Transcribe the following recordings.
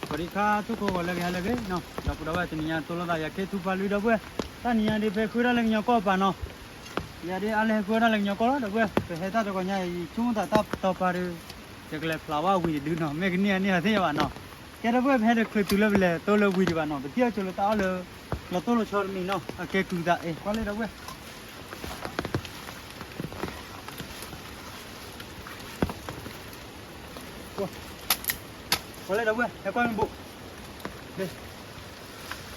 စဝၤဒံခါ ထူၣ်ကိးဂီၤလၢအဂ့ၤ ဟါလၢအဂ့ၤနီၤ, ဒီပုၢ်ဒီဝဲၢ် တနံၤညါတိၢ်လိာ်သး ယၤခ့ထူဖးလွံၢ် ဒီပုၢ်ဝဲၢ်, တနံၤညါဒ်ဖဲဃုဝဲဒၣ်လၢကညီကီၢ်ပၤနီၤ, ယၤဒ်အါလဲၣ်ဃုဝဲဒၣ်လၢကညီကီၢ်လီၤ ဒီပုၢ်ဝဲၢ်, ပဟဲတၢ်တဂီၤညါအံၤ ဆိကမိၣ်သးတၢ်ပတီပၤဒီး ယကလဲၤဖျါဝဲဝံၤတဒုနီၤ, မ့ၢ်ကန့ၢ်အန့ၢ်အသ့ၣ်ညါဘၣ်နီၤ, ကဲဒီပုၢ်ဝဲၢ် ပဟဲတချုးတုၤလၢပလဲၤတိၢ်လၢဝံၤဒံးဘၣ်နီၤ, ပထံၣ်အီၤဆိလၢတၢ်အီၣ်လၢ လီၤတိၢ်လီၤဆီတမံၤနီၤ, အကဲကုၤသးအ့ၣ် ကွၢ်လၢဒီပုၢ်ဝဲၢ် ကွၢ်လၢဒီပုၢ်ဝဲၢ် ဟဲကွၢ်မ့ၢ်ဘူး,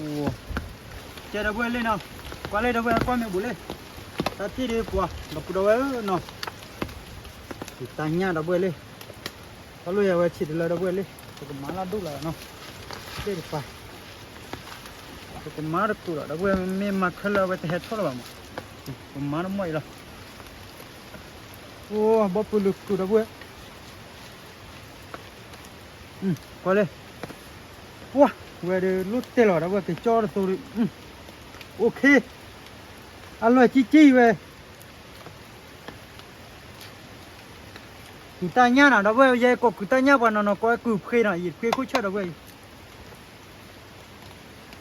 လၢ, ကဲဒီပုၢ်ဝဲၢ်လၢနီၤ, ကွၢ်လၢဒီပုၢ်ဝဲၢ် ဟဲကွၢ်မ့ၢ်ဘူးလၢ, တၢ်ထံၣ်ဒ်ပှၤ ဒီပုၢ်ဒီဝဲၢ်ဧၢနီၤ, ယတၢ်ညၣ်ဒီပုၢ်ဝဲၢ်လၢ, တၢ်လိၣ်ယၤဝဲဆံးတလၢဒီပုၢ်ဝဲၢ်လၢ, ပကမၤလၢဒိၣ်လီၤနီၤ, သ့ၣ်တပၤ ပကမၤတကိးဒီး ဒီပုၢ်ဝဲၢ်မ့ၢ်မၤခဲလၢာ်ဝဲတဟဲထီၣ်လၢၤဘၣ်မး, ပမၤတမီၢ်အံၤလီၤ, အိ ဘီပုၢ်လုာ်ခိၣ်ဒီပုၢ်ဝဲၢ် ကွၢ်လၢ, ပှၤ, ဝဲဒၣ်လိၣ်တဲလီၤဒီပုၢ်ဝဲၢ် ကကၠီတသိးဒီး, အိၣ်ခ့, အလွဲၢ်ကံကံဝဲ ကုၤတၢ်ညၣ်နီၤ ဒီပုၢ်ဝဲၢ် ယဲကိးကုၤတၢ်ညၣ်ပှၤနီၤနီၤ ကိးဝဲကုၤ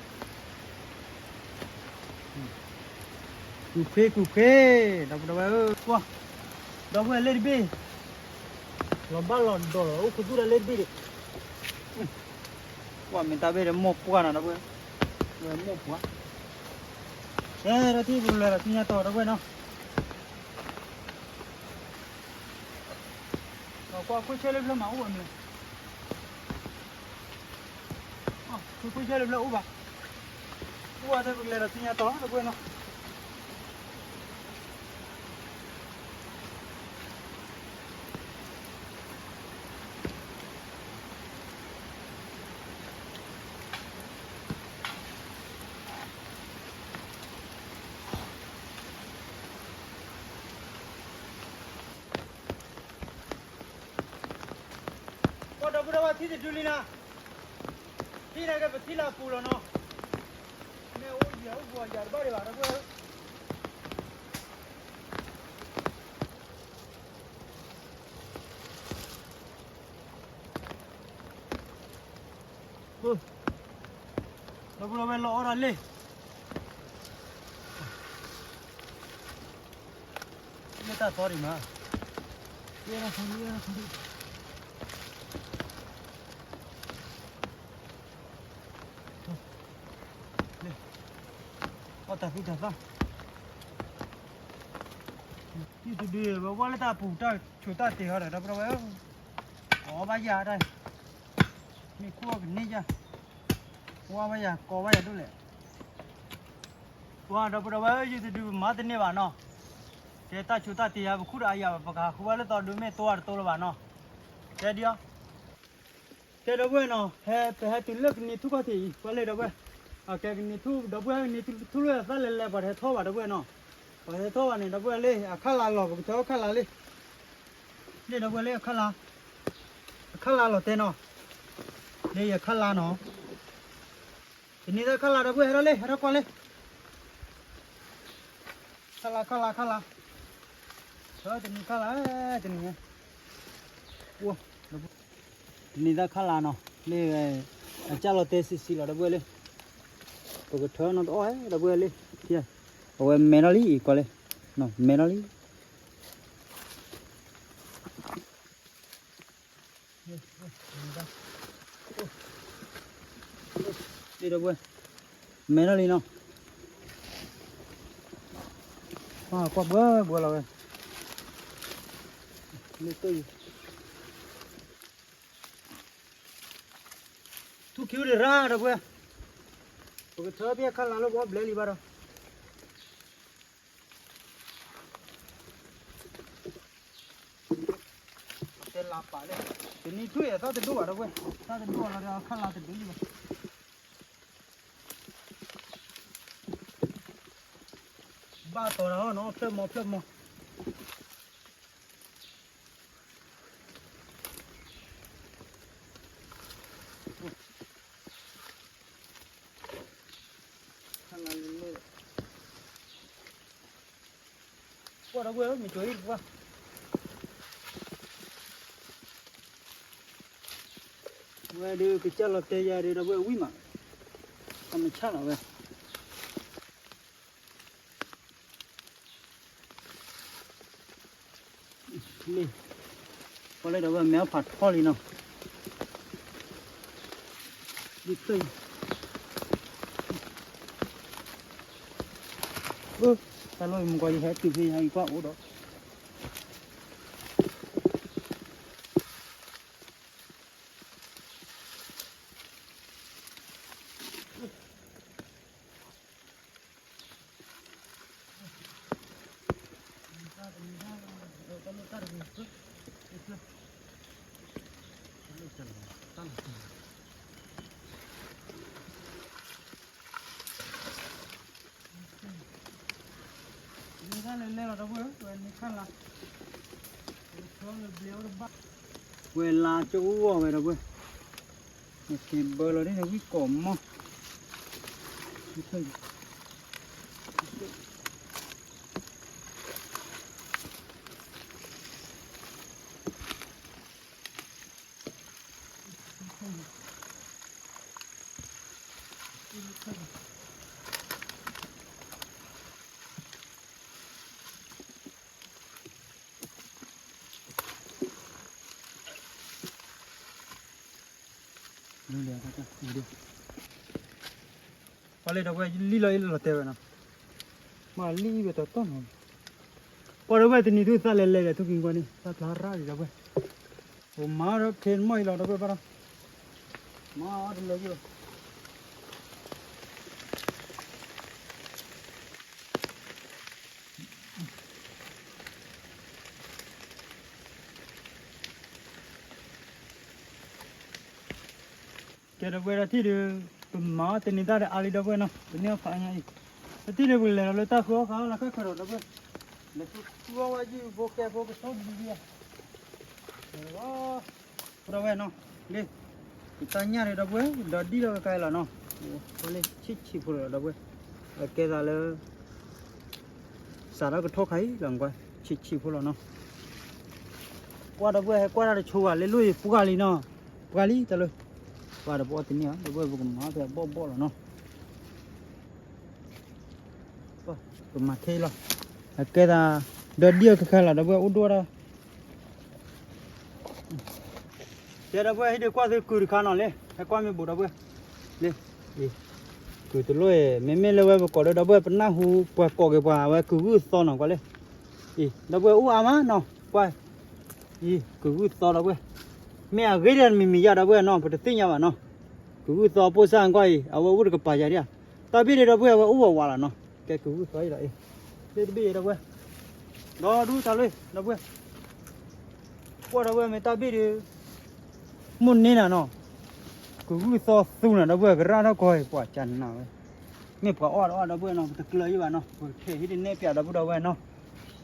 ဖှ့နီၤ ယဖှ့ခိၣ်ဆၢၣ်ဒီပုၢ်ဝဲၢ်အံၤ ကုၤဖှ့ ကုၤဖှ့ ဒီပုၢ်ဒီဝဲၢ်ဧၢ, ကွၢ်, ဒီပုၢ်ဝဲၢ်လ့ၣ်တဘ့ၣ်, လီၤဘၣ်လီၤဒီးလီၤ အိၣ်ခူသူၣ်ဒီးလ့ၣ်တဘ့ၣ်ဒီး, ကွၢ်မ့ၢ်တၢ်ဘ့ၣ်ဒီးမိၢ်ပှၢ်နီၤ ဒီပုၢ်ဝဲၢ်, ဝဲမိၢ်ပှၢ်, အဲ တၢ်ထံၣ်ပကလဲၤဒီးသ့ၣ်ညါတီၤ ဒီပုၢ်ဝဲၢ်နီၤ, ကွၢ်ခိၣ်ဆၢၣ်လၢဖျၢၣ်မးအိၣ်ဘၣ်မ့ၢ် ခိၣ်ဆၢၣ်လၢဖျၢၣ်အိၣ်ဘၣ်, အိၣ်ဘၣ်ဒီးပကလဲၤဒီးသ့ၣ်ညါတီၤ ဒီပုၢ်ဝဲၢ်နီၤ. ပှၤဒီပုၢ်ဒီဝဲၢ်ထံၣ်တဒုလံနၤ, ထံၣ်န့ၣ်က့ၤပထံၣ်လၢအပူၤလီၤနီၤ, မ့ၢ်အိၣ်ယဲၢ်အိၣ်ပှၤယၤတဘၣ်ဒံးဘၣ် ဒီပုၢ်ဝဲၢ်ဧၢ. ဒီပုၢ်ဒီဝဲၢ်လီၤအီၣ်တၢ်လံ, လၢတၢ်သီဒံးမး, လၢ အီၣ်တၢ်သူတၢ်သၣ်, ယုၢ်တဒု ဝဲဝဲလၢတၢ်ပူၤ တၢ်ဆိးတၢ်တ့ၤဟီဒီး ဒီပုၢ်ဒီဝဲၢ်ဧၢ, ကိးဘၣ်ယၤတၢ်, မ့ၢ်ခိၣ်အီၣ်ကန့ၢ်ယၤ, ဝါဘၣ်ယၤ ကိးဘၣ်ယၤဒိၣ်လဲၣ်, ပှၤဒီပုၢ်ဒီဝဲၢ်ဧၢ ယုၢ်တဒု ပမၤတန့ၢ်ဘၣ်နီၤ, ကဲတၢ်ဆိးတၢ်တ့ၤယၤ ပခူၣ်ဒီးအယၤဘၣ် ပကဟးဃုဝဲလၢသီဒု မ့ၢ်တိၢ်အတတိၢ်လၢၤဘၣ်နီၤ, ကဲဒ်အံၤ ကဲဒီပုၢ်ဝဲၢ်နီၤ, ဟဲ ပဟဲတုၤလၢကနံၤထူၣ်ခီၣ်ထံးအံၤ ကွၢ်လၢဒီပုၢ်ဝဲၢ်, အကဲကနံၤထူၣ် ဒီပုၢ်ဝဲၢ် ကနံၤထူၣ်လၢသၣ်လဲၤလဲၤ ပှၤတဟဲထီၣ်ဘၣ်ဒီပုၢ်ဝဲၢ်နီၤ, ပှၤတဟဲထီၣ်ဘၣ်န့ၣ် ဒီပုၢ်ဝဲၢ်လၢ အခၣ်လါလီၤ ပကထၢအခၣ်လါလံ, လၢဒီပုၢ်ဝဲၢ်လၢအခၣ်လါ, အခၣ်လါလီၤတဲနီၤ, လၢယခၣ်လါနီၤ, တနံၤသၣ်ခၣ်လါဒီပုၢ်ဝဲၢ် ဟဲထီၣ်လံ ဟဲထီၣ်ကွၢ်လံ ခၣ်လါ ခၣ်လါ ခၣ်လါ, တနံၤခၣ်လါ တနံၤ, တနံၤသၣ်ခၣ်လါနီၤ လၢ အကၢ်လီၤတဲဆံးဆံးလီၤ ဒီပုၢ်ဝဲၢ်လၢ, ပကထၢနီတအီၣ် ဒီပုၢ်ဝဲၢ်လၢ, အဝဲမဲထီၣ်လံ ကွၢ်လၢ, မဲထီၣ်လံ ဒီပုၢ်ဝဲၢ်, မဲထီၣ်လံနီၤ, ကွၢ်ဘှီဘှီလီၤဝဲ, ထူၣ်ခံဒံးရၣ် ဒီပုၢ်ဝဲၢ်, ပကထၢဖဲအခၣ်လါလၢပှၤဘျဲလံဘၣ်ဒီး, တဲလါပာ်လၢ, တနံၤထူၣ်အံၤ သၣ်တဒိၣ်ဘၣ် ဒီပုၢ်ဝဲၢ်, သၣ်တဒိၣ်လီၤဒီးအခၣ်လါတဒိၣ်လံဘၣ်, ဘၣ်တီၤတၢ်အီၣ်နီၤ ဖျၢၣ်မီဖျၢၣ်မီ ကွၢ်ဒီပုၢ်ဝဲၢ် မ့ၢ်ကၠီၤအံၤတပှၢ်, ဝဲဒုးကစၢ်လီၤတဲာ်ယၤဒီး ဒီပုၢ်ဝဲၢ်ဝံၣ်မး, အမုၢ်ဆၣ်လီၤဝဲ လံ, ပီၣ်လဲၣ်ဒီပုၢ်ဝဲၢ် မဲအီၣ်ဖးထီလံနီၤ, ဒ်ဖျၢၣ်အံၤ, တၢ်လီၢ်အံၤမ့ၢ်ကွၢ် ယဟဲတုၤဖဲယဟဲအံၤကွၢ်အိၣ်ဒီး ဝဲလါကၠိဂီၢ်ဝဲဒီပုၢ်ဝဲၢ်, နက့ၤဘၢလီၤဒ်န့ၣ်ဝံၣ်ကိးမီၢ် ပီၣ်လဲၣ်ဒီပုၢ်ဝဲၢ် လံၣ်လီၤအံၤလီၤတဲဝဲနီၤ, မ့ၢ်လံၣ်ဝဲတတီၢ်နီၤ, ပီၣ်ဒီပုၢ်ဝဲၢ်တနံၤဒုးသးလဲၤလဲၤဒီး ထူၣ်က့ၤကွၢ်န့ၣ် သးဖျါရၣ်ဒံးဒီပုၢ်ဝဲၢ်, ပမၤဒီးဖဲမီၢ်အံၤလီၤဒီပုၢ်ဝဲၢ်ဘၣ်ဒီး, မၤအီၤတလၢာ်က့ၤလီၤ ကဲဒီပုၢ်ဝဲၢ် တထံၣ်ဒီး ပမၤအီၤတနံၤသၣ်ဒီးအါလံဒီပုၢ်ဝဲၢ်နီၤ, ပန့ၢ်အီၣ်ဖးအါညါအံၤ, တထံၣ်ဒီးပကလဲၤဒီးလၢတၢ်ဃုအီၣ်ဃုအီလီၤခဲခါဒီးဒီပုၢ်ဝဲၢ်, လဲၤဃုအီၣ်ဝဲယုၢ်ဖိကဲဖိကစီဒံဒံဧါ, ဒီပုၢ်ဝဲၢ်နီၤ, လံ, ယတၢ်ညၣ်ဒီးဒီပုၢ်ဝဲၢ် ဒီးဒံၣ်ဒီးကကဲလီၤနီၤ, ပီၣ်လဲၣ်ဆံးဆံးဖိလီၤဒီပုၢ်ဝဲၢ်, အကဲသးလၢ စးထီၣ်ကထီၣ်ခါအံၤလီၤကွၢ် ဆံးဆံးဖိလီၤနီၤ, ကွၢ်ဒီပုၢ်ဝဲၢ် ဟဲကွၢ်တၢ်တဆိဘၣ် လၢလိၣ်အံၤပှၢ်လံနီၤ, ပှၢ်လံတၢ်လၢ, ပှၢ်ဒီးပအီၣ်တန့ၢ်ဧါ ဒီပုၢ်ဝဲၢ် ပကမၤဖဲအဘီၣ်ဘီၣ်လီၤနီၤ ပမၤထဲအံၤလီၤ, အကဲသး ဒီးဒံၣ်အီၤခဲခါလီၤ ဒီပုၢ်ဝဲၢ် အိၣ်ဒိၣ်ဒီး ကဲဒီပုၢ်ဝဲၢ် ဟံၣ်ဒုးကွၢ်သုကုၤတခါနီၤလံ, ဟဲကွၢ်မ့ၢ်ဘူးဒီပုၢ်ဝဲၢ်, လံ, ကုၤတလိၣ်အံၤ မ့မ့ၢ်လၢဝဲပကိးဒီး ဒီပုၢ်ဝဲၢ် ပနၢ်ဟူပှၤကိးက့ၤပှၤ အဝဲကုၤဂုၢ်သီနီၤ ကွၢ်လံ, အံၤ ဒီပုၢ်ဝဲၢ် အိၣ်အါမးနီၤ ကွၢ်, အံၤ ကုၤဂုၢ်သီဒီပုၢ်ဝဲၢ်, မ့ၢ်အဂ့ၤဒီးမံၤမံၤယါဒီပုၢ်ဝဲၢ်နီၤ ပတသ့ၣ်ညါဘၣ်နီၤ, ကုၤဂုၢ်သီပိၢ်စၢ်ကွၢ်အံၤ အဝဲအိၣ်တကပၤယါဒံးဧါ, တၢ်ဘ့ၣ်ဒံးဒီပုၢ်ဝဲၢ် အဝဲအိၣ်ဝးဝးလီၤနီၤ, ကဲကုၤဂုၢ်သီအံၤလီၤအံၤ, လၢတဘ့ၣ်အံၤဒီပုၢ်ဝဲၢ် ဒီဒူတၢ်လၢ ဒီပုၢ်ဝဲၢ်, ကွၢ်ဒီပုၢ်ဝဲၢ် မ့ၢ်တၢ်ဘ့ၣ်ဒီး မိၢ်န့ၢ်နၤနီၤ, ကုၤဂုၢ်သီသူနၤ ဒီပုၢ်ဝဲၢ် ကရၣ်ထီၣ်ကီၢ်အံၤ ပှၤကနၤဝဲ, မ့ၢ်ပှၤအီၣ်ဒီးအီၣ်ဒီပုၢ်ဝဲၢ်နီၤ ပတကျၢၤယံၢ်ဘၣ်နီၤ ပကထဲးဟံၣ်တနဲၣ်ပၠးဒီပုၢ်ဒီပုၢ်ဝဲၢ်နီၤ,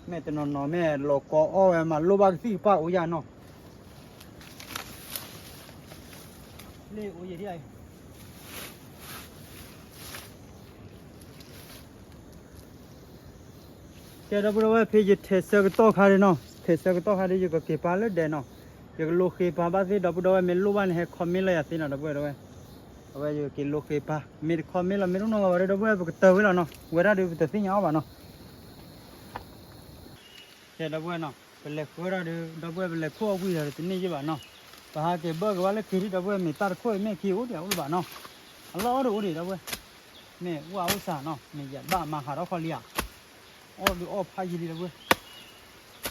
မ့ၢ်တနီၤနီၤမ့ၢ်လီၤကီအီၣ်ဝဲမၤလိဘၣ်ကသံၣ်ကပၢ်အိၣ်ယါနီၤ လ့ၣ်အိၣ်ယံာ်ဒံးအံၤ, ကဲဒီပုၢ်ဒီပုၢ်ဝဲၢ် ဖဲယထဲးဆၢကတီၢ်ခါဒံးနီၤ ထဲးဆၢကတီၢ်ခါဒံး ယကက့ၤပာ်လၢဒဲးနီၤ, ယကလိၤဃ့ပာ်ဘၣ်သ့ၣ်ဒီပုၢ်ဒီပုၢ်ဝဲၢ် မ့ၢ်လိၣ်ဘၣ်န့ၣ် ဟဲ comment လီၤယၤသ့နီၤ ဒီပုၢ်ဝဲၢ်ဒီပုၢ်ဝဲၢ်, အဝဲယက့ၤလိၤဃ့ပာ် မ့ၢ်တ comment လီၤ မ့ၢ်တအိၣ်နီတဂၤဘၣ်ဒီး ဒီပုၢ်ဝဲၢ် ပကတၢၢ်ဝဲလီၤနီၤ ဝဲဒၣ်ဒီးပတသ့ၣ်ညါအီၣ်ဘၣ်နီၤ ကဲဒီပုၢ်ဝဲၢ်နီၤ ပလဲၤဃုာ်ဒီး ဒီပုၢ်ဝဲၢ် ပလဲၤခိၣ်အီၣ်ဝံၤဒီးတန့ၢ်ယံၢ်ဘၣ်နီၤ, ပဟးက့ၤဘၢက့ၤဝဲလၢခံထံၣ် ဒီပုၢ်ဝဲၢ် မ့ၢ်တၢ်တခိၣ်အံၤမ့ၢ်ခံအိၣ်ဒံးအိၣ်လၢၤဘၣ်နီၤ, အလီၢ်အီၣ်ဒံးအိၣ်ဒံး ဒီပုၢ်ဝဲၢ်, မ့ၢ်အိၣ်အအိၣ်စၢ်နီၤ မ့ၢ်ယဘၣ်မၤဟးထီၣ်ခီလံဧါ, အီၣ်ဒံးအီၣ်ဖးယံာ်လံ ဒီပုၢ်ဝဲၢ်,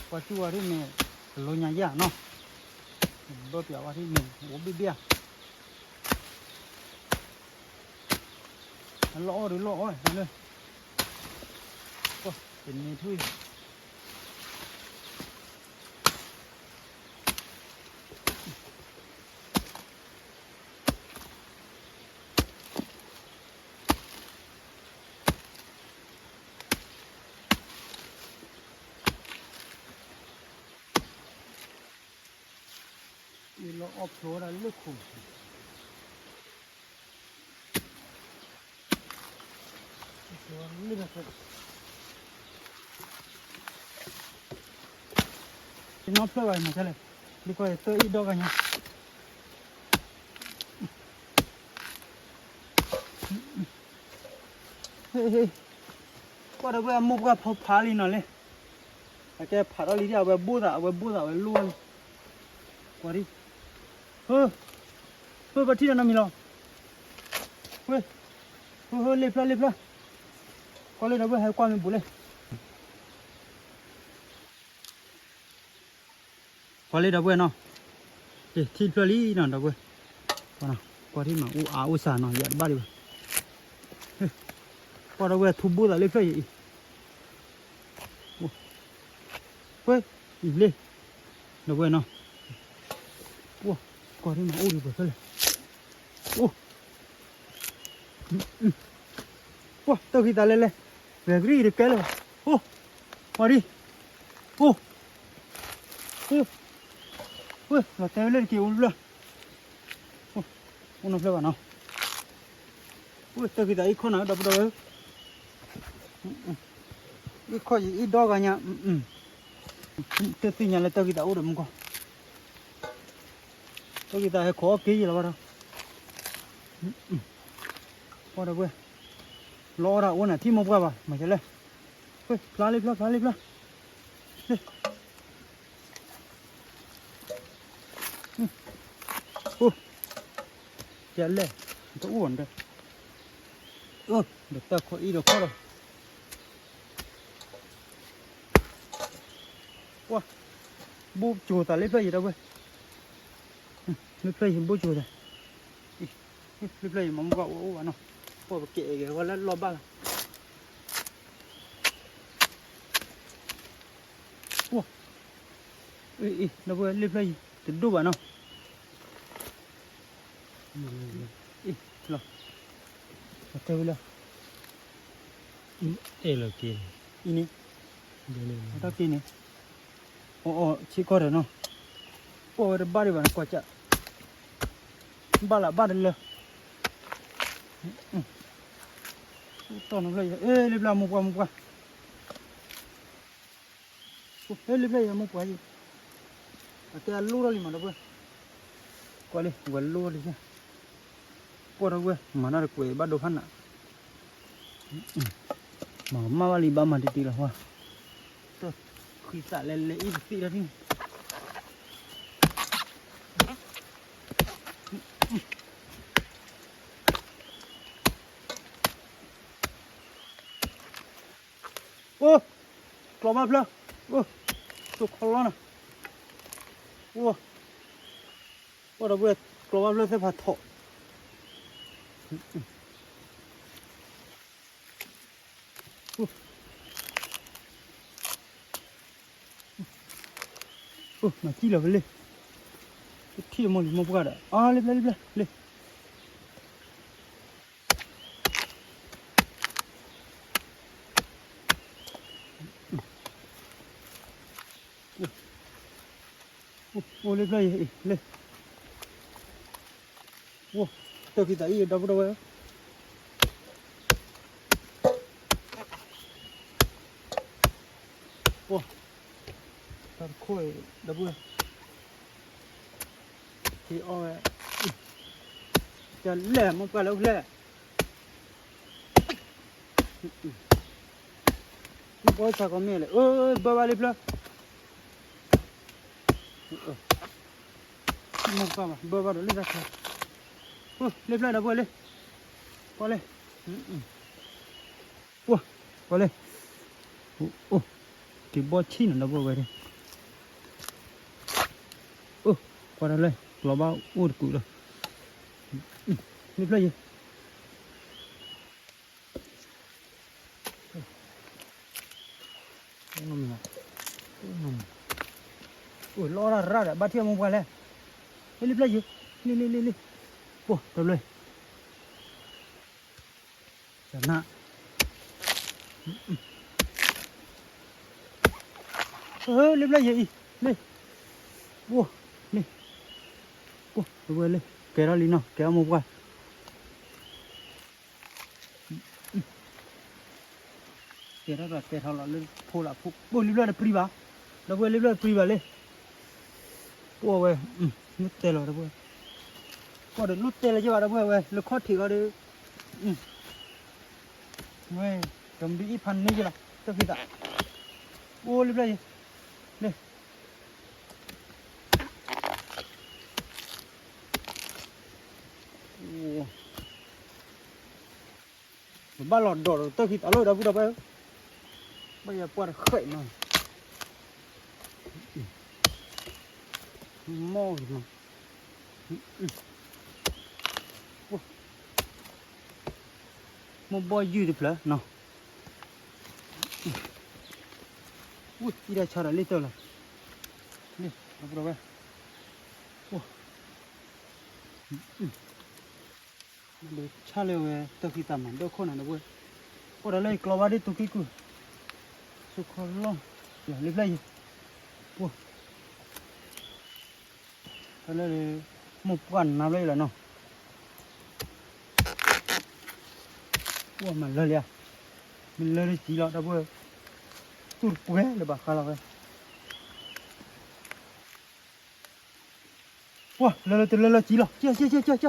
ကွၢ်စူၣ်ဝဲဒ်မ့ၢ် ကလိညါယၤနီၤ, ဘၢပၠးဝဲဒ်မ့ၢ် အိၣ်ဘ့ၣ်ဘ့ၣ်ဧါ အလီၢ်အီၣ်ဒံးလီၢ်အီၣ် လၢ တန့ၢ်ထူၣ် အံၤလီၤအီၣ်ဖျိဝဲဒၣ်လၢခိၣ် နီဖျၢၣ်ဘၣ်မၤလဲၣ်, ဒ်ကီးယတၢ်အံၣ်ဒီဂၤညါ, ဟ့ၣ်, ကွၢ်ဒီပုၢ်ဝဲၢ် အမိၢ်ပှၢ်ဖီဖးလံနီၤလံ, အကဲဖးထီၣ်လံဒၣ် အဝဲဘိၣ်သး အဝဲဘိၣ်သး အဝဲလိၣ်လံ, ကွၢ်ဒံ, ဟၢ, ဟၢ ပှၤထံၣ်ဒီးနီတမံၤလီၤ, ဟၢ, ဟၢ ဟၢ လ့ၣ်ဖျၢၣ် လ့ၣ်ဖျၢၣ်, ကွၢ်လၢဒီပုၢ်ဝဲၢ် ဟဲကွၢ်မ့ၢ်ဘူးလဲၣ် ကွၢ်လၢဒီပုၢ်ဝဲၢ်နီၤ, ထံၣ်ဖျၢၣ်လံနီၤ ဒီပုၢ်ဝဲၢ်, ကွၢ်ထံၣ်မး အိၣ်အါအိၣ်စှၤနီၤ ယတဘၣ်ဒံးဘၣ်, ကွၢ်ဒီပုၢ်ဝဲၢ် ထူဘိၣ်သးလ့ၣ်ဖျၢၣ်ယံၤအံၤ, ကွၢ်အံၤလ့ၣ်, ဒီပုၢ်ဝဲၢ်နီၤ, ကွၢ်ထံၣ်မး အိၣ်ဒံးပှဲၤဖျၢၣ်လဲၣ်, အိၣ် ကွၢ်တၢ်ဃံသးလဲၣ်လဲၣ်, ဂဲၤကရံၣ်တကဲလၢၤဘၣ်, အိၣ်, ပှၤဒံ, အိၣ်, အိၣ်, လီၤတဲာ်ဝဲလၢတက့ၢ် အိၣ်တဖျၢၣ်, အိၣ်နီတဖျၢၣ်ဘၣ်နီၤ, အိၣ်တၢ်ဃံသးအံၤခီၣ်နၤ ဒီပုၢ်ဒီဝဲၢ်, အံၤခီၣ်ယအံၤဒီဂၤညါ, တသ့ၣ်ညါလၢတၢ်ဃံသးအိၣ်ဒီးမူကီၢ် တၢ်ဂ့ၢ်သးဟဲခိးအီၣ်က့ၤယလီၤဘၣ်ဒီး, ပှၤဒီပုၢ်ဝဲၢ်, လီၤအီၣ်ဒၣ်အိၣ်နၤထံၣ်မိၢ်ပှၢ်ဘၣ် မၤကလဲၣ်, ဖျါလ့ၣ်ဖျါ ဖျါလ့ၣ်ဖျါ, အိၣ်, ကလဲၣ်, တအိၣ်ဘၣ်ဒီး, ဒီးတၢ်ခိၣ်အံၤဒီးခီၣ်ဒီး ပှၤ, ဘိၣ်ကၠိၤသးလ့ၣ်ဖျၢၣ်ယံၤဒီပုၢ်ဝဲၢ်, လ့ၣ်ဖျၢၣ်ယံၤဘိၣ်ကၠိၤသး, လ့ၣ်ဖျၢၣ်ယံၤမၤမူကီၢ်အိၣ်အိၣ်ဘၣ်နီၤ, ပှၤပကဲးအဲၣ်ဂ့ၤဝဲလၢလီၢ်ဘၣ်လီၤ, ပှၤ, အံၤ ဒီပုၢ်ဝဲၢ် လ့ၣ်ဖျၢၣ်ယံၤ တဒိၣ်ဘၣ်နီၤ, အံၤ, လီၤ, တဲဝဲလၢ အဲၣ်လီၤက့ၤန့ၣ်, အံၤန့ၣ်, အတၢ်က့ၤန့ၣ်, အီအီဆ့ကီၢ်ဒီးနီၤ, ပှၤဝဲတဘၣ်ဒံးဘၣ်နကွၢ်ကၢ်, ဘၣ်လၢဘၣ်တလၢ, တီၢ်နီၤဖျၢၣ်ယံၤ အဲၣ်လ့ၣ်ဖျၢၣ်မိၢ်ပှၢ်မိၢ်ပှၢ် လ့ၣ်ဖျၢၣ်ယံၤမိၢ်ပှၢ်ယံၤ, အတဲအလိၣ်ထီၣ်လံမးဒီပုၢ်ဝဲၢ်, ကွၢ်လံ ဝဲလိၣ်ထီၣ်လံ, ပှၤဒီပုၢ်ဝဲၢ် မၤတၢ်တကွဲးဘၣ်ဒိဖးနး, မၤမၢ်ဘၣ်လံဘၣ်မၤတံၢ်တံၢ်လီၤဝဲ, တၢ်ဃံသးလဲၤလဲၤအံၤတသ့ဒၣ်ထံၣ်န့ၣ် အိၣ်, ကျီၤဘၣ်ဖျၢၣ်, အိၣ်, တိၢ်ခီလီနၤ, အိၣ်, အိၣ်ဒီပုၢ်ဝဲၢ် ကျီၤဘၣ်ဖျၢၣ်သ့ၣ်ဖးထီၣ်, အိၣ်, မၤစံၣ်လီၤဝဲလံ, တထံၣ်မိၢ်လံမိၢ်ပှၢ်ဒီး အါလံဖျၢၣ်လံဖျၢၣ်လံ အိၣ်လၢဖျၢၣ်အံၤလၢ, အိၣ်, တၢ်ခံသးအံၤဒီပုၢ်ဒီဝဲၢ်, အိၣ်, တၢ်တခိၣ်အံၤဒီပုၢ်ဝဲၢ်, ဟံးအီၣ်ဝဲ, ကလဲၣ်မိၢ်ပှၢ်လၢအိၣ်ဖျဲၣ် မ့ၢ်ပှၤစၢ်ကီးမ့ၢ်လဲၣ်, အၢ ဘၢဘၣ်လံဖျၢၣ်, မ့ၢ်ပှၤဘၢဘၣ်ဒီးလံတၢ်ချၢ, လံဖျၢၣ်ဒီပုၢ်ဝဲၢ်လံ, ကွၢ်လံ, ကွၢ်, ကွၢ်လံ, အိၣ်, က့ၤဘီၣ်ဆံၣ်နီၤဒီပုၢ်ဝဲၢ်, အိၣ်, ကွၢ်တၢ်လၢ ကျီၤဘၣ်အိၣ်တကူးလီၤ, လံဖျၢၣ်ယံၤ အိၣ်လီၤရၣ်ဒီး ဘၣ်ထံၣ်အမိၢ်ပှၢ်လဲၣ်, လံဖျၢၣ်ယံၤ, လံ လံ လံ လံ, ပိၢ်တဘျီ, န, လံဖျၢၣ်ယံၤအံၤ, လံ, အိၣ်, လံ, အိၣ် တဝဲလံ, ကဲထီၣ်လံနီၤ ကဲထီၣ်မိၢ်ပှၢ် ကဲထီၣ်ဒီးကဲထီၣ်လီၤလၢဖိလၢဖိ, အိၣ်လံဖျၢၣ်တပြံဘၣ်, ဒီပုၢ်ဝဲၢ်လံဖျၢၣ်တပြံဘၣ်လံ, အိၣ်ဝဲ, လိၣ်တဲလီၤဒီပုၢ်ဝဲၢ်, ကီၢ်ဒီးလိၣ်တဲလီၤက့ၤဘၣ်ဒီပုၢ်ဝဲၢ် လၢခီၣ်ထံးခီဒီး, ဝဲ, ကမၤဒုးအံၤဖးန့ၢ်ယလီၤ တၢ်ဖံးသး, အိၣ်လံဖျၢၣ်အံၤ, လံ, ပဘၣ်လီၤဒိးဒီးတၢ်ဖံးသးလီၤ ဒီပုၢ်ဒီဝဲၢ်, ဘၣ်ယၤပှၢ်တဃဲးနီၤ, မီၢ်နီၤ, မီၢ်ဘီၣ်ယုၢ်တဖျၢၣ်နီၤ, အံၤဒၣ်ဆါဒီးလံတၢ်လီၤ, လံ ဒီပုၢ်ဒီဝဲၢ်, ဆၣ်လၢဝဲတၢ်ဖံးသးမၤဒၢၣ်ခိၣ်နၤ ဒီပုၢ်ဝဲၢ်, အိၣ်ဒီးလၢယကျီဘၣ်ဒ်တူၢ်ကံၢ်ကုၢ်, ဆိခီလီၢ်, လံဖျၢၣ်အံၤ, ပှၢ် တၢ်လၢ မိၢ်ပှၢ်နါဖျၢၣ်အံၤလီၤနီၤ, ပှၢ်မၤလၢလံဧါ, မ့ၢ်လၢတစံလီၤ ဒီပုၢ်ဝဲၢ်, သူၣ်တပှဲၤလၢဘၣ်ဃးလီၤဝဲ ပှၢ်လၢလၢတလၢလၢ ကံလီၤ, ကၠီ ကၠီ ကၠီ ကၠီ, ပ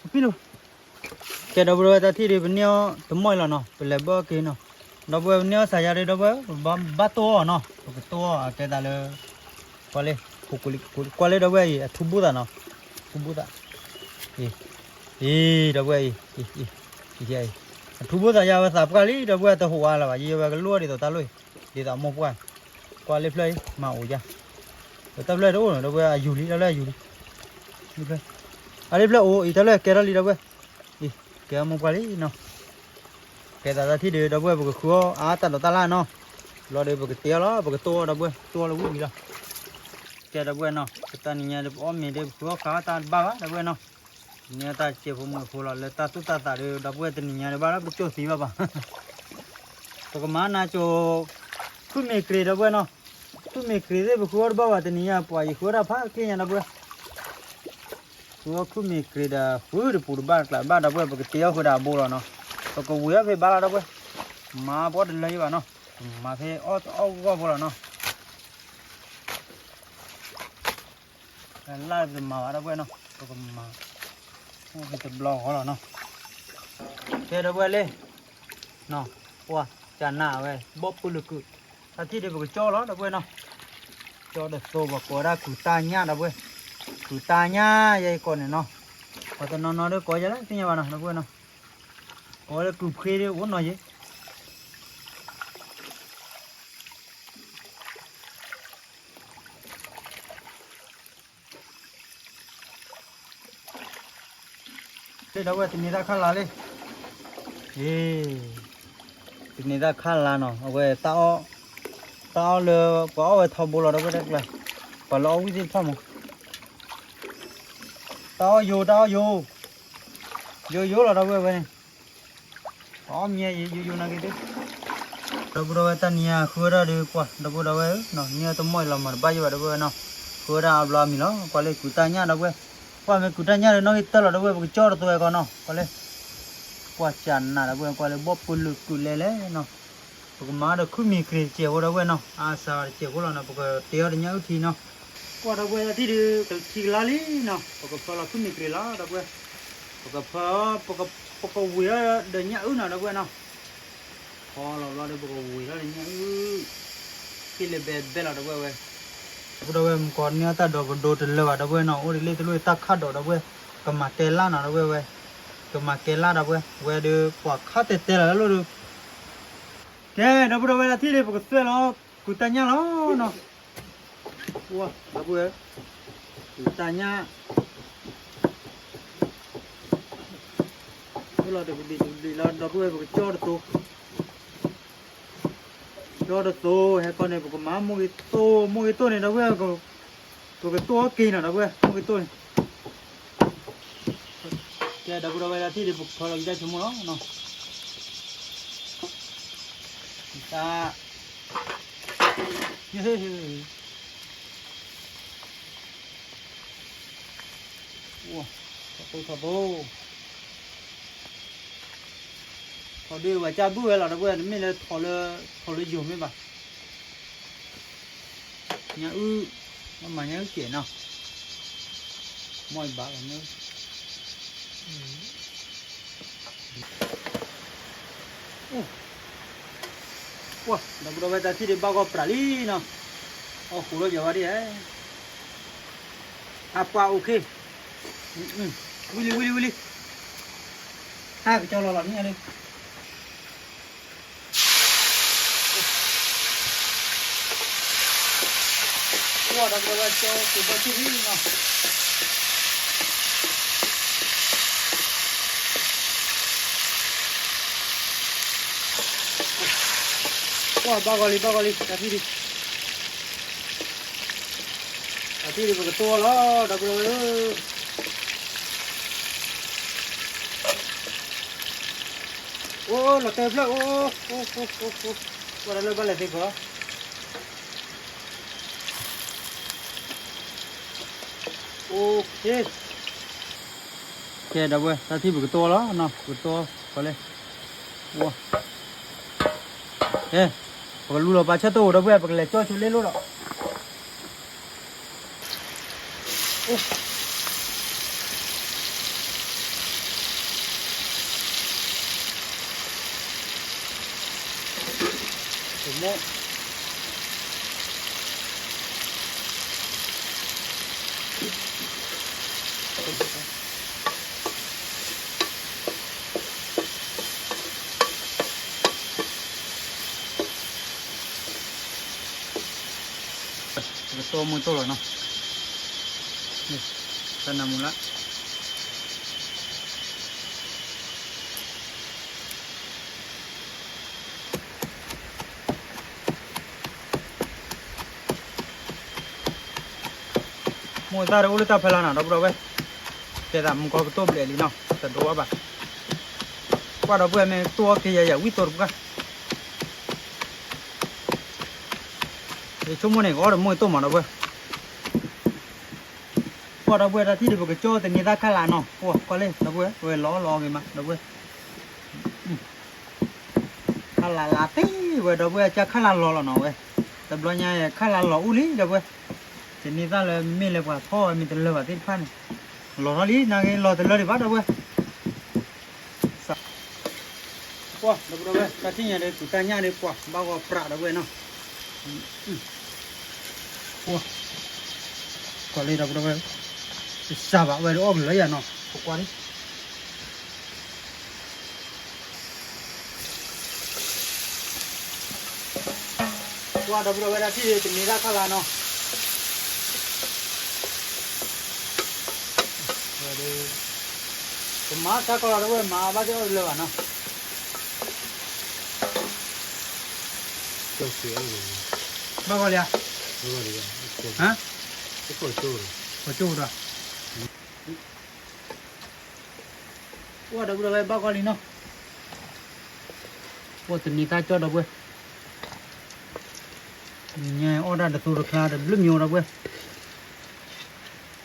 ပ့ၢ်လၢၤဘၣ်, ကဲ ဒီပုၢ်ဒီဝဲၢ် တၢ်ထံၣ်ဒုး ပန့ၢ်အီၤတမီၢ်အံၤလီၤနီၤ, ပလဲၤဘၢအီၣ်က့ၤနီၤ, ဒီပုၢ်ဝဲၢ် ပန့ၢ်အီၣ်စၤယါဒုး ဒီပုၢ်ဝဲၢ် ပဘၣ်တိၢ်အီၤနီၤ, ပကတိၢ်အီၤအကဲသးလၢ ကွၢ်လၢ ကွၢ်လၢ ဒီပုၢ်ဝဲၢ်အံၤ အထူဘိၣ်သးနီၤ, ထူဘိၣ်သး, အံၤ ဒီပုၢ်ဝဲၢ်အံၤ အံၤ အထူဘိၣ်သးယါဝဲသးပှၢ်လံ ဒီပုၢ်ဝဲၢ် တဟိးဝါလၢၤဘၣ်, ယဝဲကလိၣ်ဒ်သိးတၢ်လိၣ်အံၤ ဒ်သိးအမိၢ်ပှၢ်, ကွၢ်လၢဖျၢၣ်အံၤ မၤအိၣ်ယါ, တၢ်ဖျၢၣ်တအိၣ်နီၤ ဒီပုၢ်ဝဲၢ် အယူၤလံ တၢ်ဖျၢၣ်အယူၤလံ, အလၢဖျၢၣ်အိၣ်အံၤ တၢ်ဖျၢၣ်ကဲထီၣ်လံ ဒီပုၢ်ဝဲၢ်, အံၤ ကဲမိၢ်ပှၢ်လံနီၤ, ကဲသးတၢ်ထံၣ်ဒုး ဒီပုၢ်ဝဲၢ် ပကဃုအီၣ်အါတၢ်ဒိးတၢ်လၢ်နီၤ, ဘျီဒီး ပကတဲအီၤလီၤ ပကတိၢ်အီၤ ဒီပုၢ်ဝဲၢ် တိၢ်အီၤလၢဝံၤလီၤ ကဲ ဒီပုၢ်ဝဲၢ်နီၤ, ပတနံၤညါဒီး ပအီၣ်မ့ၤဒီး ပဃုအီၣ်ခးအီၣ်တၢ်တဘၣ်ဘၣ် ဒီပုၢ်ဝဲၢ်နီၤ, တနံၤညါတၢ်စဲးဖိမုာ်ဖိလီၤ လၢတၢ်သူၣ်တၢ်သးဒီး ဒီပုၢ်ဝဲၢ် တနံၤညါဒီးဘၣ်လၢ ပကၠိသံဘၣ်ဘၣ်, ပကမၤနၤကၠိ ခုၣ်မ့ၤကြ့ၤ ဒီပုၢ်ဝဲၢ်နီၤ, ခုၣ်မ့ၤကြ့ၤသ့ၣ် ပဃုအီၣ်တဘၣ်ဘၣ် တနံၤညါ ပှၤယဃုအီၣ်တၢ်ဖးကျ့ညါ ဒီပုၢ်ဝဲၢ်, ဃုအီၣ်ခုၣ်မ့ၤကြ့ၤဒီး ဃုတပူၤတဘၣ်တကျးဘၣ် ဒီပုၢ်ဝဲၢ် ပကတဲအီၣ်ဃုာ်ဒီးအဘိလီၤနီၤ, ပကဝံၤအီၣ်ဖဲဘါလီၤ ဒီပုၢ်ဝဲၢ်, မၤပအီၣ်တလၢယဘၣ်နီၤ, ပမၤဖဲအီၣ်အီၣ်ဂီၢ်ဖိလီၤနီၤ လၢ်တမၤဘၣ် ဒီပုၢ်ဝဲၢ်နီၤ, ပကမၤ အိၣ်ဖဲတဘျီဃီလီၤနီၤ, ကဲ ဒီပုၢ်ဝဲၢ်လၢ ပှၤကနၣ်ဝဲ ဘီၣ်ပလုာ်ကုာ်, တၢ်ထံၣ်ဒုး ပကကၠီလီၤ ဒီပုၢ်ဝဲၢ်နီၤ, ကၠီတသိး ပှၤကိးဝဲဒၣ်ကုၢ်တၢ်ညၣ် ဒီပုၢ်ဝဲၢ်, ကုၢ်တၢ်ညၣ် ယဲအံၤကိးန့ၣ်နီၤ, ပှၤတနီၤနီၤဒီးကိးယၤလၢသ့ၣ်ညါဘၣ်နီၤ ဒီပုၢ်ဝဲၢ်နီၤ, ကိးဝဲလၢကုၢ်ဖှ့ဒီး အိၣ်နီၤယဲ လၢဒီပုၢ်ဝဲၢ် တန့ၤတၢ်ခါလါလံ, အ့, တန့ၤတၢ်ခါလါနီၤ အဝဲ တၢ်အီၣ်လၢ ပှၤအီၣ်ဝဲထီဘိလီၤ ဒီပုၢ်ဝဲၢ်တၢ်ကျါ, ပှၤလၢအီၣ်ဝံၣ်သ့ၣ်တဖၣ်မး, တၢ်အီၣ်ယိာ် တၢ်အီၣ်ယိာ်, ယိာ်ယိာ်လီၤ ဒီပုၢ်ဝဲၢ်ဝဲန့ၣ် ပှၤအီၣ်မ့ၢ်ယိာ်ယိာ်နာ်က့ၤသ့ၣ်, ဒီပုၢ်ဒီဝဲၢ် တနံၤညါဃုဝဲဒၣ်ဒီးပှၤ ဒီပုၢ်ဒီဝဲၢ်ဧၢ, န့ၢ်အီၣ်တမီၢ်အံၤလီၤ မၤတဘၣ်ယိၣ်ဘၣ် ဒီပုၢ်ဝဲၢ်နီၤ, ဃုဝဲဒၣ်အဘျီအမံၤလီၤ ကွၢ်လၢကုၢ်တၢ်ညၣ် ဒီပုၢ်ဝဲၢ်, ကွၢ်မ့ၢ်ကုၢ်တၢ်ညၣ်ဒီး နီၣ်ဂံၢ်တၢၢ်လီၤ ဒီပုၢ်ဝဲၢ် ပကကၠီတသိးဝဲကီးနီၤ ကွၢ်လၢ, ကွၢ်ကနး ဒီပုၢ်ဝဲၢ် ကွၢ်လၢဘီၣ်ပလုာ်ကုၢ်လဲလဲၣ်နီၤ, ပကမၤဒီးခုၣ်မ့ၤကြ့ၤတစဲးဖိ ဒီပုၢ်ဝဲၢ်နီၤ, အါစှၤတစဲးဖိလီၤနီၤ ပကတဲအီၤဒီးညၣ်အုၣ်ထံနီၤ, ကွၢ် ဒီပုၢ်ဝဲၢ် တၢ်ထံၣ်ဒုး ကထံကလါလံနီၤ ပကဖၢလီၤခုၣ်မ့ၤကြ့ၤလီၤ ဒီပုၢ်ဝဲၢ်, ပကဖၢ ပကဝံၤလီၤဒီးညၣ်အုၣ်နီၤ ဒီပုၢ်ဝဲၢ်နီၤ ဖီလီၤဘျီဒီး ပကဝံၤလီၤဒီးညၣ်အုၣ်, က့ၣ်လၢဘဲဘဲလီၤ ဒီပုၢ်ဝဲၢ်ဝဲ, ဒီပုၢ်ဝဲၢ် မုၢ်ကီၤန့ၢ်အီၣ်တၢ်ဒိးကဒိတလၢဘၣ် ဒီပုၢ်ဝဲၢ်နီၤ, အိၣ်ဒ်လၢတလိၣ်တၢ်ခၣ်ဒိး ဒီပုၢ်ဝဲၢ်, ကမၤကဲလၢ်နီၤ ဒီပုၢ်ဝဲၢ်ဝဲ, ကမၤကဲလၢ် ဒီပုၢ်ဝဲၢ်, ဝဲဒီးပှၤခါတဲတဲလီၤလၢလိၤဒီး, ကဲ ဒီပုၢ်ဝဲၢ် တၢ်ထံၣ်ဒုး ပကသွဲၣ်လီၤ ကုၢ်တၢ်ညၣ်လီၤနီၤ ပှၤ ဒီပုၢ်ဝဲၢ်, ကုၢ်တၢ်ညၣ်, လီၤတကဒံးတကဒံးလီၤ ဒီပုၢ်ဝဲၢ် ပကကၠီတသိး, ကၠီတသိး ဟဲကီန့ၣ် ပကမၤမိၢ်ဂ့ၤတိၢ် မိၢ်ဂ့ၤတိၢ်န့ၣ် ဒီပုၢ်ဝဲၢ်, ပကတိၢ်အီၣ်က့ၤနီၤ ဒီပုၢ်ဝဲၢ် မိၢ်ဂ့ၤတိၢ်န့ၣ် ကဲ ဒီပုၢ်ဒီဝဲၢ် တၢ်ထံၣ်ဒုး ပကဖၢလီၤက့ၤတၢ်ဆိကမိၣ်လီၤနီၤ, တၢ် ထီၣ်တိၢ်ထီၣ်တိၢ်, ထီၣ်ဒုးဝဲကၢ်ဘုၣ်ဝဲလီၤ ဒီပုၢ်ဝဲၢ် တမ့ၢ်လၢထီၣ်လၢ ထီၣ်လၢယိာ်မ့ၢ်ဘၣ်, ညၣ်အုၣ်, မ့ၢ်မၤညၣ်အုၣ်ကဲးနီၤ, မ့ၢ်ဘၣ်လီၤ ညၣ်အုၣ်, အိၣ် ပှၤ ဒီပုၢ်ဒီဝဲၢ် တၢ်ထံၣ်ဒံးဘၣ်ဂီၢ်ပြးလံနီၤ, အီၣ်ဃိးလီၤယၤဝဲဒၣ်, အပှၤအိၣ်ခ့, ဝံၤလံ ဝံၤလံ ဝံၤလံ, ဟးကကၠီလီၤလီၤန့ၣ်လံ ကွၢ်ဒီး ကၠီကဘီထံၣ်လံနီၤ, ကွၢ်ဘၣ်ဂီၢ်လံ ဘၣ်ဂီၢ်လံ တၢ်ထံၣ်ဒံး, တၢ်ထံၣ်ဒံးပကတိၢ်လီၤ ဒီပုၢ်ဒီဝဲၢ်ဧၢ, အိၣ်လီၤတဲာ်ဖျၢၣ် အိၣ်, အိၣ် အိၣ် အိၣ် အိၣ်, ကွၢ်တၢ်လၢဘၣ်လဲၤသ့ကီး အိၣ်ခ့, ကဲ ဒီပုၢ်ဝဲၢ် တၢ်ထံၣ်ပကတိၢ်လီၤနီၤ ပကတိၢ်ကီးလဲၣ်, ဝါ, ကဲ, ပကလူလီၤပာ်ဆၢတိၢ် ဒီပုၢ်ဝဲၢ် ပကလဲၤကၠီဆိလ့လိၣ်ဒီး ပကတိၢ်မုၢ်တိၢ်လီၤနီၤ, တၢ်နၢမူလၢ မိၢ်သၣ်တအိၣ်လၢတၢ်ဖဲလၢနီၤ ဒီပုၢ်ဒီဝဲၢ်, တဲသးမူကီၢ်ကတိၢ်ဘျဲၣ်လံနီၤ တဒိအီၣ်ဘၣ်, ကွၢ်ဒီပုၢ်ဝဲၢ် မ့ၢ်တိၢ်အီၣ်က့ၤယၤယၤဝံၣ်သိတပှၢ်, ယဆိကမိၣ်န့ၣ် ကအီၣ်တမိၢ်တိၢ်မး ဒီပုၢ်ဝဲၢ်, ကွၢ်ဒီပုၢ်ဝဲၢ် တၢ်ထံၣ်ဒံးပကကၠီတနံၤသၣ်ခါလာ်နီၤ, ကွၢ်ကွၢ်လၢ ဒီပုၢ်ဝဲၢ် ဝဲလီၤလီၤဂ့ၤမး ဒီပုၢ်ဝဲၢ် ခါလာ်လၢသ့ဝဲ ဒီပုၢ်ဝဲၢ် ကခါလာ်လီၤလီၤနီၤဝဲ, တဘျီညါခါလာ်လီၤအိၣ်လံ ဒီပုၢ်ဝဲၢ်, တနံၤသၣ်လၢမ့ၢ်လၢပှၤဖီၣ်ဝဲမ့ၢ်တလၢဘၣ်သ့ၣ်တဖၣ်န့ၣ်, လီၤထီၣ်လံ နာ်က့လီၤတလၢဒံးဘၣ် ဒီပုၢ်ဝဲၢ်, ကွၢ် ဒီပုၢ်ဝဲၢ် တၢ်ထံၣ်ညါဒီး ကူၣ်တၢ်ညၣ်ဒီးပှၤဘၣ်ဂီၤပြး ဒီပုၢ်ဝဲၢ်နီၤ, ကွၢ် ကွၢ်လၢ ဒီပုၢ်ဝဲၢ်, တစၢ်ဘၣ်ဝဲဒီးအီၣ်ကလၢယၤနီၤ ပကွၢ်လံ ကွၢ်ဒီပုၢ်ဒီဝဲၢ် တၢ်ထံၣ်ဒံးတနံၤသၣ်ခါလာ်နီၤ, ပမၤတၢ်ကီလီၤ ဒီပုၢ်ဝဲၢ် မၤဘၣ်သ့ၣ်အီၣ်တလၢဘၣ်နီၤ, ဘၣ်ဂီၢ်လံဧါ, ဟါ, ကီၢ်ကၠိဒီး ကွၢ်ဒီပုၢ်ဒီဝဲၢ် ဘၣ်ဂီၢ်လံနီၤ, ကွၢ်တနံၤသၣ်ကၠီ ဒီပုၢ်ဝဲၢ်, ညါအီၣ်ဒၣ်တသိတချါတဘျုးမံၤ ဒီပုၢ်ဝဲၢ်,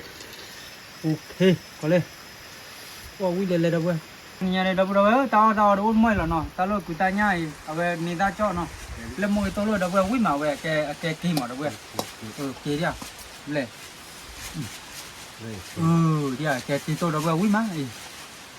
အိၣ်ခ့ ကီးလၢ ကွၢ်ဝံၤလဲၤလဲၤ ဒီပုၢ်ဝဲၢ်, ညါန့ၣ် ဒီပုၢ်ဒီဝဲၢ် တၢ်အီၣ်တၢ်အီတအိၣ်တမီၢ်အံၤလီၤနီၤ, တၢ်လၢကူၣ်တၢ်ညၣ်အံၤ အဝဲနံၤသၣ်ကၠီနီၤ, လၢမိၢ်ကတိၢ်လိာ် ဒီပုၢ်ဝဲၢ် ဝံၣ်မးဝဲ အကဲက့ၤမး ဒီပုၢ်ဝဲၢ်, က့ၤဒၣ်, လဲၤ ကဲက့ၤတိၢ် ဒီပုၢ်ဝဲၢ် ဝံၣ်မးအံၤ,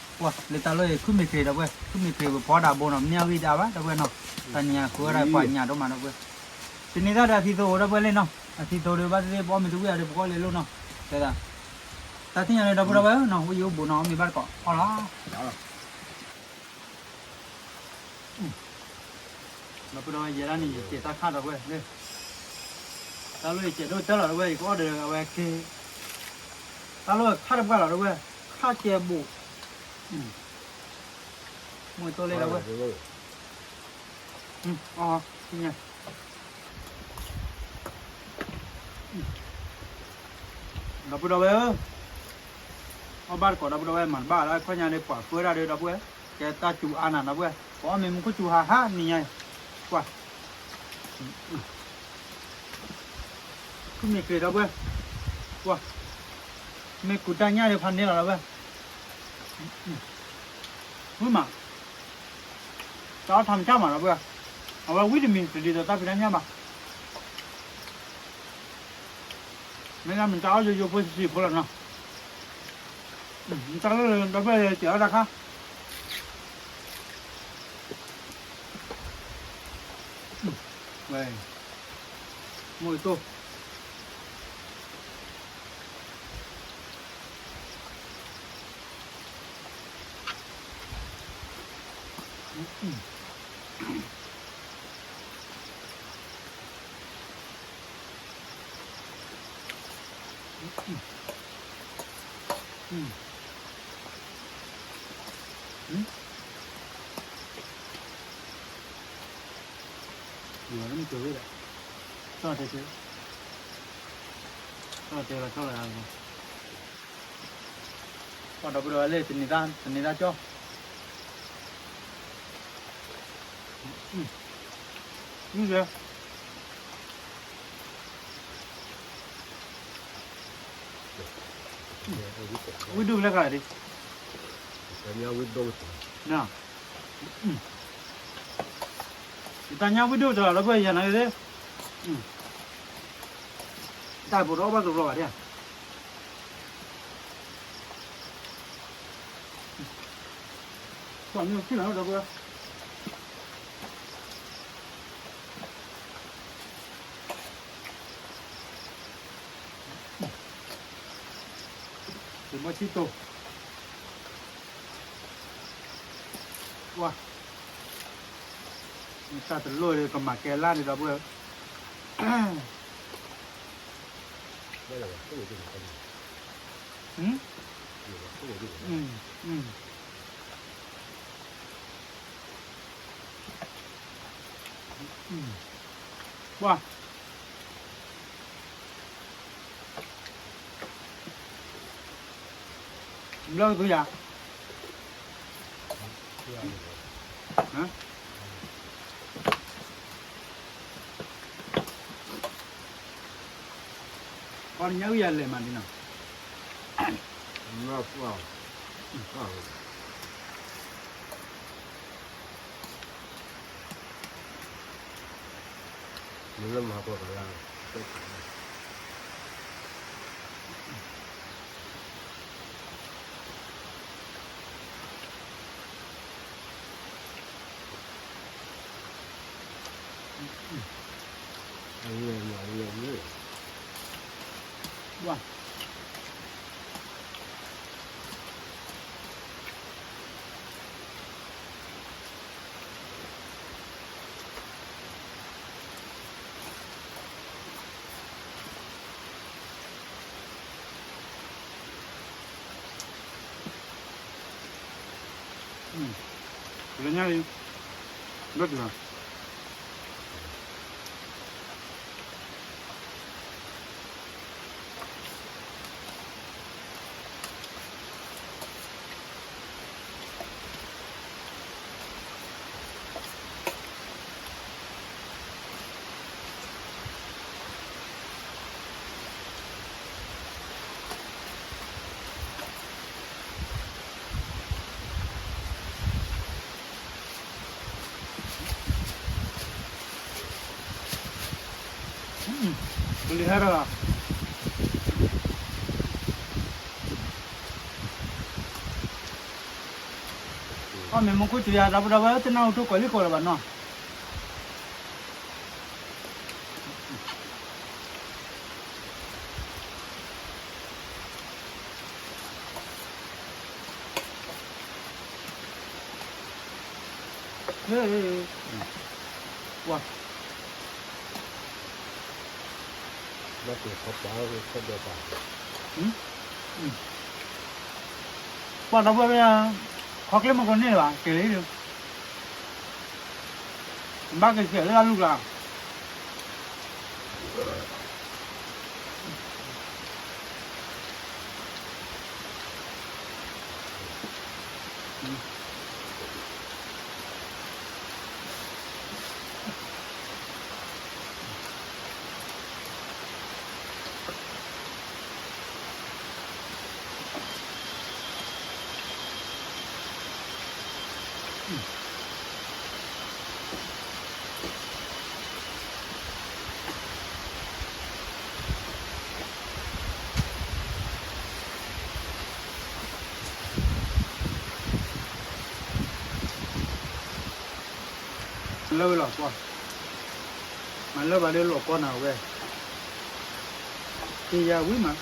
ကွၢ်လၢတၢ်လၢခုမ့ၢ်ခရံာ် ဒီပုၢ်ဝဲၢ်, ခုမ့ၢ်ခရံာ် ပဖီဒၣ်ဘိနီၤ မ့ၢ်အဂံၢ်ဒၣ်ဘၣ် ဒီပုၢ်ဝဲၢ်နီၤ, တၢ်ညၣ်ဃုဝဲဒၣ်ပှၤညၣ်ဒိၣ်မး ဒီပုၢ်ဝဲၢ်, တနံၤသၣ်ဒီးအသံသိအိၣ် ဒီပုၢ်ဝဲၢ်လံနီၤ, အသံသိဒီးဘၣ်သ့ၣ်သ့ၣ် ပအီၣ်မ့ၤတဝံၣ်အီၤဒီး ပကအီၣ်လဲၤလိာ်နီၤ, တဲဒၣ်, တၢ်သ့ၣ်ညါန့ၣ် ဒီပုၢ်ဒီဝဲၢ်နီၤ အိၣ်ယံၤအိၣ်ဘူးနီၤ အီၣ်မ့ၤဘၣ်တကိး အီၣ်လီၤ ဒီပုၢ်ဒီဝဲၢ် ယဲဒၣ်န့ၣ် ယကဲတၢ်ခါ ဒီပုၢ်ဝဲၢ်, တၢ်လၢယကဲဒိၣ်တၢ်လီၤ ဒီပုၢ်ဝဲၢ်, ယကအီၣ်ဒီးအဝဲက့ၤ, တၢ်လၢခါတပှၢ်လီၤ ဒီပုၢ်ဝဲၢ်, ခါကဲဘူး, မိၢ်တိၢ်လၢ ဒီပုၢ်ဝဲၢ်, အီၣ်, ဒီပုၢ်ဒီဝဲၢ်ဧၢ, အီၣ်ဘၣ်တကိး ဒီပုၢ်ဒီဝဲၢ် မၤတဘၣ်လၢအခီၣ်ညါဒီး ပှၤဃၢဒၣ်ဒီး ဒီပုၢ်ဝဲၢ်, ကဲတၢ်စူၤအါနၤ ဒီပုၢ်ဝဲၢ်, ပအီၣ်မ့ၤမူခိၣ်စူၤဟးဟးနံၤညါ, ကွၢ် ခုမ့ၢ်ခရံာ် ဒီပုၢ်ဝဲၢ်, ကွၢ်, မ့ၢ်ကူၣ်တၢ်ညၣ်ဒီးဖးန့ၢ်လီၤ ဒီပုၢ်ဝဲၢ်, ဝံၣ်မး, တၢ်အီၣ်ထီမတၢ်မး ဒီပုၢ်ဝဲၢ်, အဝဲဝံၣ်တမံၤ တဒ်သိးတၢ်ဖံးတၢ်ညၣ်ဘၣ် မ့ၢ်ဒၣ်မ့ၢ်တၢ်အီၣ်ယိယိဖိဆံးဖိလီၤနီၤ, မ့ၢ်တၢ်လၢလၢ ဒီပုၢ်ဝဲၢ် ယတၢ်အီၣ်တၢ်ခါ, ဝဲ, မိၢ်တိၢ်, ယၤလၢမ့ၢ်ကၢၤဝဲဒၣ်, ထီၣ်တဲဆၢ, ထီၣ်တဲလီၤထီၣ်လီၤ, ပှၤဒီပုၢ်ဒီဝဲၢ်လၢ တနံၤတၢ်ကၠီ, မ့ၢ်, ဝံၣ်ဒိၣ်ဖျဲၣ်ဃာ်ဒံး, ဝံၣ်ဒိၣ်, ယတၢ်ညါဝံၣ်ဒိၣ်တၢ်လီၤ လၢပှၤယၤနာ်က့ၤသ့, တၢ်ဖိတအီၣ်ဘၣ်တဘျီဘၣ်ဒၣ်ဧါ, ပှၤမ့ၢ်ခံလီၤဒီပုၢ်ဝဲၢ် သုးမီၤဆံၣ်တိၢ်, ဝါ, မ့ၢ်တၢ်တလိၣ်ဒီးကမၤကဲလၢ်န့ၣ်ဒီပုၢ်ဝဲၢ်, ပှၤ ဘျီကသူယၤ, ပှၤတညါဝံၤယၤလဲၤမးဒ်နီၤ, မ့ၢ်လၢမၤပှၤကလါ, ဝါ လၢညါအံၤ ဘၣ်တုၤလီၤ. ပလံၤဟဲဒီးလီၤ. အီၣ်မ့ၤမူခိၣ်စူၤယၤ ဒီပုၢ်ဒီဝဲၢ် တနၢ်ဟူထိၣ်ကီၤလံၢ်ကီၤလၢၤဘၣ်နီၤ. ဝါ ပှၤဒီပုၢ်ဝဲၢ် ခီကျ့မ့ၢ်ကန့ၢ်ဘၣ် က့ၤလံ ဘၣ်က့ၤကဲၤလၢအလူၢ်ကျါ. လၢဝဲလီၤကွၢ်, မၤလၢဘၣ်လၢလီၢ်ကီနၤဝဲ, တ့ယၤဝံၤမး.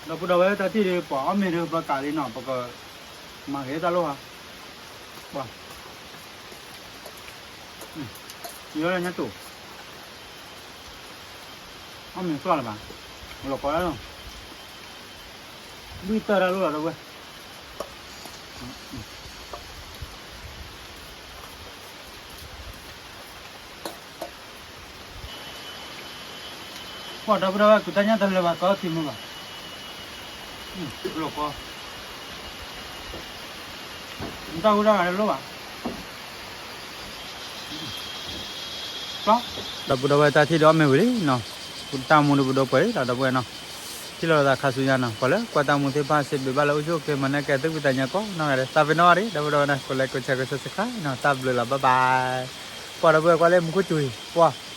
ဒီပုၢ်ဒီဝဲၢ်တၢ်ထံၣ်ဒီး ပှၤအီၣ်မ့ၤဒီးပကးလံနီၤ, ပကမၤဂ့ၤတၢ်လိၣ်ဧါ, ပှၤ, ယီညါတိၢ်, အီၣ်မ့ၤသွၣ်လၢၤဘၣ်, လီၤကီလၢ, ဘုၣ်တၢ်တၢ်လိၣ်လီၤဒီပုၢ်ဝဲၢ် ပှၤဒီပုၢ်ဒီဝဲၢ် ကူတၢ်ညၣ်တလၢာ်ဘၣ် ကီထံမုၢ်ဘၣ်, လီၤကီ, တၢ်ဟူတၢ်ဂၤလၢလိၣ်ဘၣ်, ဒီပုၢ်ဒီဝဲၢ်တၢ်ထံၣ်ဒီးအီၣ်မ့ၤဝံၤလံနီၤ, တၢ်မူဒီးပဒိပှဲၤလံဒီး ဒီပုၢ်ဝဲၢ်နီၤ, ထံၣ်လိာ်သးခါဆူညါနီၤ, ပှၤလၢကွၢ်တၢ်မူသ့ၣ်တဖၣ် စံးဘျုးဘၣ်လၢအိၣ်ဆူၣ်အိၣ်ချ့ မၤနၢၤကဲသုးဖံးတၢ်ညါကိးနီၢ်ဂၤဒဲး, သးပ့ၤနီၣ်အီၤဒံး ဒီပုၢ်ဒီဝဲၢ်နီၤ, ကိးလဲကိးဆဲးကိး subscribe နီၤ, တၢ်ဘျုးလီၤ bye bye, ပှၤဒီပုၢ်ဝဲၢ်ကွၢ်လၢမူခိၣ်စူၤအံၤ ပှၤ